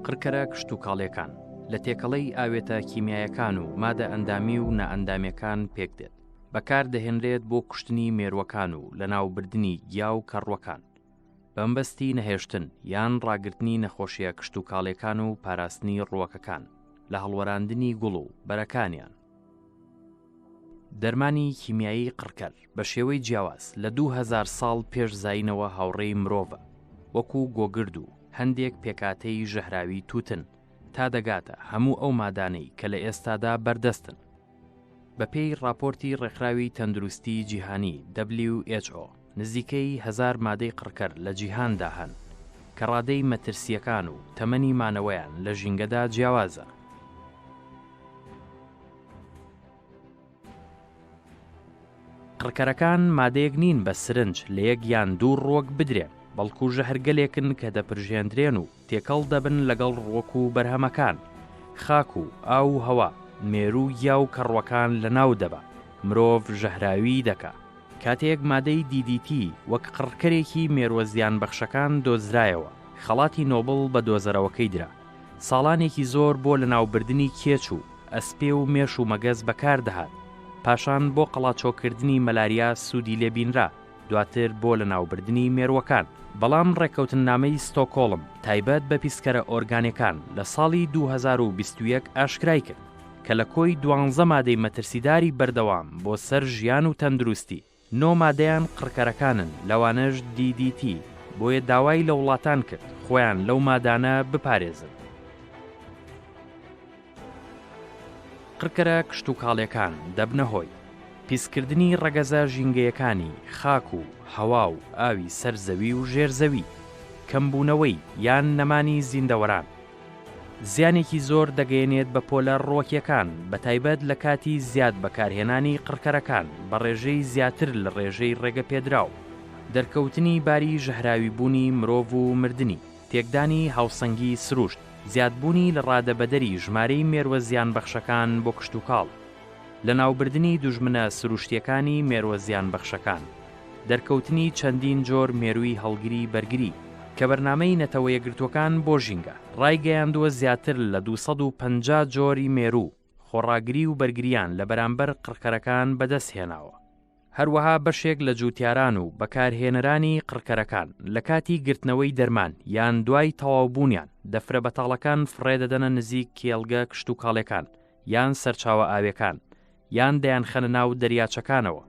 قڕکەرە کشتوکاڵیەکان، لە تێکەڵەی ئاوێتە کیمیایەکان و مادە ئەندامی و نائەندامیەکان پێکدێت، بەکاردەهێنرێت بۆ کوشتنی مێرووەکان و لەناوبردنی گیا و کەڕووەکان، بەمەبەستی نەهێشتن یان ڕاگرتنی نەخۆشیە کشتوکاڵیەکان و پاراستنی ڕووەکەکان لە هەڵوەراندنی گوڵ و بەرەکانیان. دەرمانی کیمیایی قڕکەر بە شێوەی جیاواز لە 2000 ساڵ پێش زایینەوە هاوڕێی مرۆڤە، وەکو گۆگرد و هەندێک پێکهاتەی ژەهراوی تووتن، تا دەگاتە هەموو ئەو مادانەی کە لە ئێستادا بەردەستن. بەپێی ڕاپۆرتی ڕێکخراوی تەندروستی جیهانی، WHO، نزیکەی هەزار مادەی قڕکەر لە جیهاندا هەن، کە ڕادەی مەترسییەکان و تەمەنی مانەوەیان لە ژینگەدا جیاوازە. قڕکەرەکان مادەیەک نین بە سرنج لە یەک یان دوو ڕووەک بدرێن، بەڵکو ژەهرگەلێکن کە دەپرژێندرێن و تێکەڵ دەبن لەگەڵ ڕووەک و بەرهەمەکان، خاک و ئاو و هەوا، مێروو و گیا و کەڕووەکان لەناو دەبا، مرۆڤ ژەهراویی دەکا. کاتێک مادەی DDT وەک قڕکەرێکی مێرووە زیانبەخشەکان دۆزرایەوە، خەڵاتی نۆبڵ بە دۆزەرەوەکەی درا. ساڵانێکی زۆر بۆ لەناوبردنی کێچ و ئەسپێ و مێش و مەگەز بەکار دەهات، پاشان بۆ قەڵاچۆکردنی مەلاریا سوودی لێ بینرا، دواتر بۆ لەناوبردنی مێرووەکان. بەڵام ڕێککەوتننامەی ستۆکۆڵم تایبەت بە پیسکەرە ئۆرگانیەکان لە ساڵی 2021 ئاشکرای کرد کە لە کۆی دوانزە مادەی مەترسیداری بەردەوام بۆ سەر ژیان و تەندروستی، نۆ مادەیان قڕکەرەکانن لەوانەش DDT، بۆیە داوای لە وڵاتان کرد خۆیان لەو مادانە بپارێزن. قڕکەرە کشتوکاڵیەکان دەبنە هۆی، پیسکردنی ڕەگەزە ژینگەیەکانی خاک و هەوا و ئاوی سەر زەوی و ژێر زەوی، کەمبوونەوەی یان نەمانی زیندەوەران، زیانێکی زۆر دەگەیەنێت بە پۆلە ڕووەکیەکان بەتایبەت لە کاتی زیاد بەکارهێنانی قڕکەرەکان بە ڕێژەی زیاتر لە ڕێژەی ڕێگەپێدراو، دەرکەوتنی باری ژەهراویبوونی مرۆڤ و مردنی، تێکدانی هاوسەنگی سروشت، زیادبوونی لە ڕادەبەدەری ژمارەی مێروە زیانبەخشەکان بۆ کشتوکاڵ، لەناوبردنی دوژمنە سروشتیەکانی مێروە زیانبەخشەکان. دەرکەوتنی چەندین جۆر مێرووی هەڵگری بەرگری، کە بەرنامەی نەتەوە یەکگرتووەکان بۆ ژینگە، ڕایگەیاندووە زیاتر لە 250 جۆری مێروو، خۆڕاگری و بەرگرییان لە بەرامبەر قڕکەرەکان بەدەستهێناوە. هەروەها بەشێک لە جووتیاران و بەکارهێنەرانی قڕکەرەکان، لە کاتی گرتنەوەی دەرمان یان دوای تەواوبوونیان، دەفرە بەتاڵەکان فڕێدەدەنە نزیک کێڵگە کشتوکاڵیەکان یان سەرچاوە ئاویەکان، یان دەیانخەنە ناو دەریاچەکانەوە،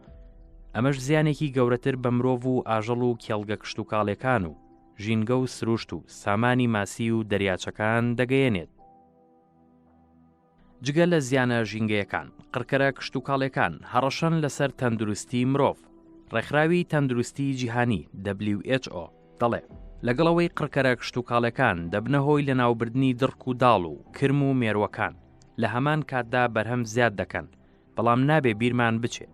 ئەمەش زیانێکی گەورەتر بە مرۆڤ و ئاژەڵ و کێڵگە کشتوکاڵیەکان و ژینگە و سروشت و سامانی ماسی و دەریاچەکان دەگەیەنێت. جگە لە زیانە ژینگەیەکان، قڕکەرە کشتوکاڵیەکان هەڕەشەن لەسەر تەندروستی مرۆڤ. ڕێکخراوی تەندروستی جیهانی، WHO، دەڵێ، لەگەڵ ئەوەی قڕکەرە کشتوکاڵیەکان دەبنە هۆی لەناوبردنی دڕک و داڵ و کرم و مێرووەکان، لە هەمان کاتدا بەرهەم زیاد دەکەن، بەڵام نابێ بیرمان بچێ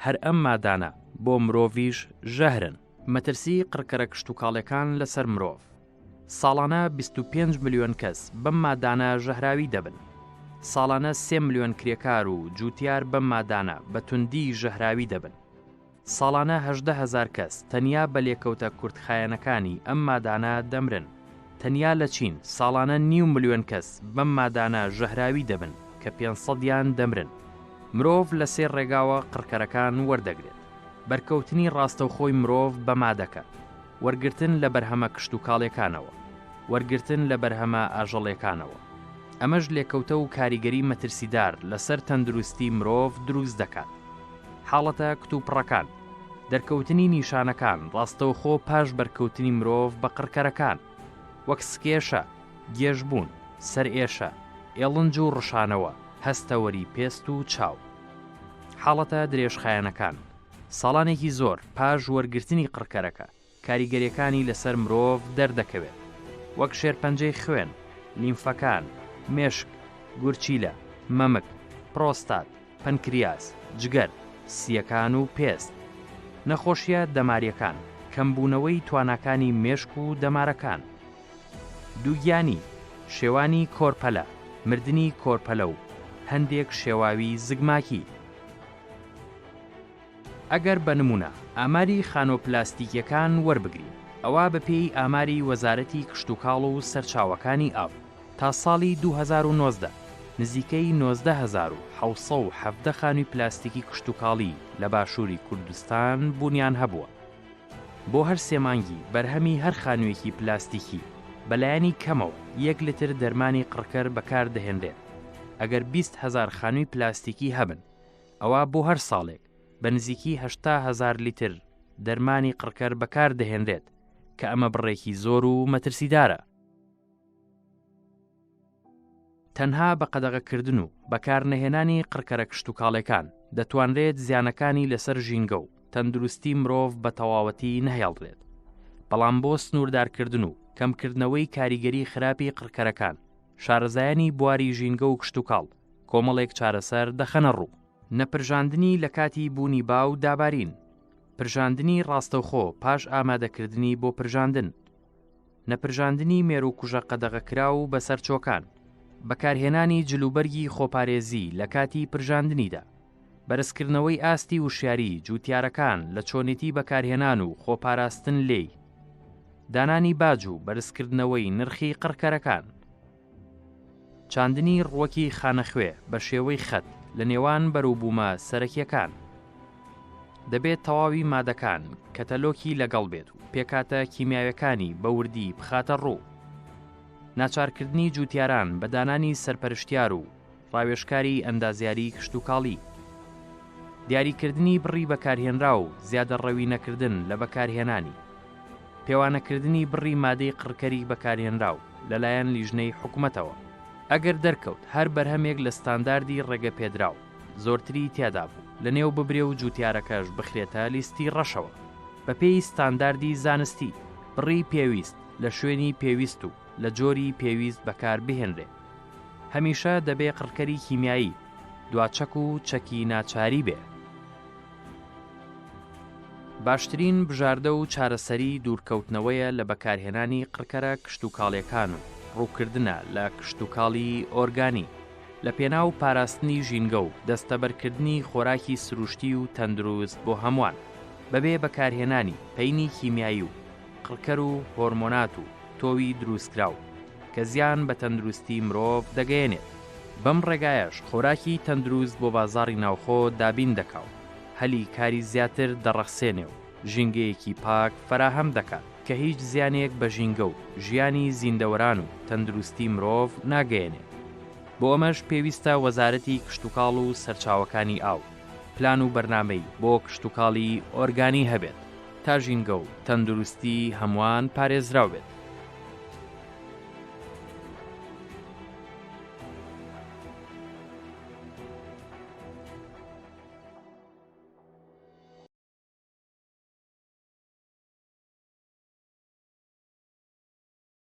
هەر ئەم مادانە بۆ مرۆڤیش ژەهرن. مەترسی قڕکەرە کشتوکاڵیەکان لەسەر مرۆڤ، ساڵانە 25 ملیۆن کەس بەم مادانە ژەهراوی دەبن. ساڵانە سێ ملیۆن کرێکار و جوتیار بەم مادانە بە توندی ژەهراوی دەبن. ساڵانە 18 هەزار کەس تەنیا بە لێکەوتە کورتخایەنەکانی ئەم مادانە دەمرن. تەنیا لە چین ساڵانە نیو ملیۆن کەس بەم مادانە ژەهراوی دەبن کە پێنج سەدیان دەمرن. مرۆڤ لە سێ ڕێگاوە قڕکەرەکان وەردەگرێت، بەرکەوتنی ڕاستەوخۆی مرۆڤ بە مادەکە، وەرگرتن لە بەرهەمە کشتوکاڵیەکانەوە، وەرگرتن لە بەرهەمە ئاژەڵیەکانەوە. ئەمەش لێکەوتە و کاریگەری مەترسیدار لەسەر تەندروستی مرۆڤ دروست دەکات. حاڵەتە کتوپڕەکان، دەرکەوتنی نیشانەکان ڕاستەوخۆ پاش بەرکەوتنی مرۆڤ بە قڕکەرەکان، وەک سکئێشە، گێژبوون، سەرئێشە، ئێڵنج و ڕشانەوە، هەستەوەری پێست و چاو. حاڵەتە درێژخایەنەکان، ساڵانێکی زۆر پاش وەرگرتنی قڕکەرەکە، کاریگەریەکانی لەسەر مرۆڤ دەردەکەوێت، وەک شێرپەنجەی خوێن، لیمفەکان، مێشک، گورچیلە، مەمک، پرۆستات، پەنکریاس، جگەر، سییەکان و پێست. نەخۆشییە دەمارییەکان، کەمبوونەوەی تواناکانی مێشک و دەمارەکان. دووگیانی، شێوانی کۆرپەلە، مردنی کۆرپەلە و هەندێک شێواوی زگماکی. ئەگەر بە نموونە ئاماری خانووە پلاستیکییەکان وەربگرین، ئەوا بەپێی ئاماری وەزارەتی کشتوکاڵ و سەرچاوەکانی ئاو. تا ساڵی 2019 نزیکەی 19,717 خانووی پلاستیکی کشتوکاڵی لە باشووری کوردستان بوونیان هەبووە. بۆ هەر سێ مانگی بەرهەمی هەر خانوویەکی پلاستیکی بەلایەنی کەمەوە یەک لتر دەرمانی قڕکەر بەکاردەهێنرێت، ئەگەر 20 هەزار خانووی پلاستیکی هەبن ئەوا بۆ هەر ساڵێک بە نزیکی 80 هەزار لیتر دەرمانی قڕکەر بەکاردەهێنرێت کە ئەمە بڕێکی زۆر و مەترسیدارە. تەنها بە قەدەغەکردن و بەکارنەهێنانی قڕکەرە کشتوکاڵێکان دەتوانرێت زیانەکانی لەسەر ژینگە و تەندروستی مرۆڤ بە تەواوەتی نەهێڵرێت. بەڵام بۆ سنووردارکردن و کەمکردنەوەی کاریگەری خراپی قڕکەرەکان، شارەزایانی بواری ژینگە و کشتوکاڵ کۆمەڵێک چارەسەر دەخەنە ڕوو. نەپرژاندنی لە کاتی بوونی با و دابارین. پرژاندنی ڕاستەوخۆ پاش ئامادەکردنی بۆ پرژاندن. نەپرژاندنی مێرووکوژە قەدەغەکراو و بەسەرچۆکان، بەکارهێنانی جلوبەرگی خۆپارێزی لە کاتی پرژاندنیدا، بەرزکردنەوەی ئاستی وشیاریی جووتیارەکان لە چۆنێتی بەکارهێنان و خۆپاراستن لێی، دانانی باج و بەرزکردنەوەی نرخی قڕکەرەکان. چاندنی ڕووەکی خانەخوێ بە شێوەی خەت لە نێوان بەروبوومە سەرەکییەکان. دەبێت تەواوی مادەکان کەتەلۆکی لەگەڵ بێت و پێکهاتە کیمیاویەکانی بە وردی بخاتە ڕوو. ناچارکردنی جووتیاران بە دانانی سەرپەرشتیار و ڕاوێژکاری ئەندازیاری کشتوکاڵی. دیاریکردنی بڕی بەکارهێنراو و زیادەڕەوی نەکردن لە بەکارهێنانی. پێوانەکردنی بڕی مادەی قڕکەری بەکارهێنراو لەلایەن لیژنەی حکومەتەوە. ئەگەر دەرکەوت هەر بەرهەمێک لە ستانداردی ڕێگەپێدراو زۆرتری تیادابوو، لەنێو ببرێ و جوتیارەکەش بخرێتە لیستی ڕەشەوە. بەپێی ستانداردی زانستی، بڕی پێویست لە شوێنی پێویست و لە جۆری پێویست بەکار بهێنرێ. هەمیشە دەبێ قڕکەری کیمیایی دوا چەک و چەکی ناچاری بێ. باشترین بژاردە و چارەسەری دوورکەوتنەوەیە لە بەکارهێنانی قڕکەرە کشتوکاڵیەکان و ڕووکردنە لە کشتوکاڵی ئۆرگانی لە پێناو پاراستنی ژینگە و دەستەبەرکردنی خۆراکی سروشتی و تەندروست بۆ هەمووان بەبێ بەکارهێنانی پەینی کیمیایی و قڕکەر و هۆرمۆنات و تۆوی دروستکراو کە زیان بە تەندروستی مرۆڤ دەگەیەنێت، بەم ڕێگایەش خۆراکی تەندروست بۆ بازاڕی ناوخۆ دابین دەکا و هەلی کاری زیاتر دەڕەخسێنێ و ژینگەیەکی پاک فەراهەم دەکات کە هیچ زیانێک بە ژینگە و ژیانی زیندەوەران و تەندروستی مرۆڤ ناگەیەنێت. بۆ ئەمەش پێویستە وەزارەتی کشتوکاڵ و سەرچاوەکانی ئاو پلان و بەرنامەی بۆ کشتوکاڵی ئۆرگانی هەبێت تا ژینگە و تەندروستی هەمووان پارێزراو بێت.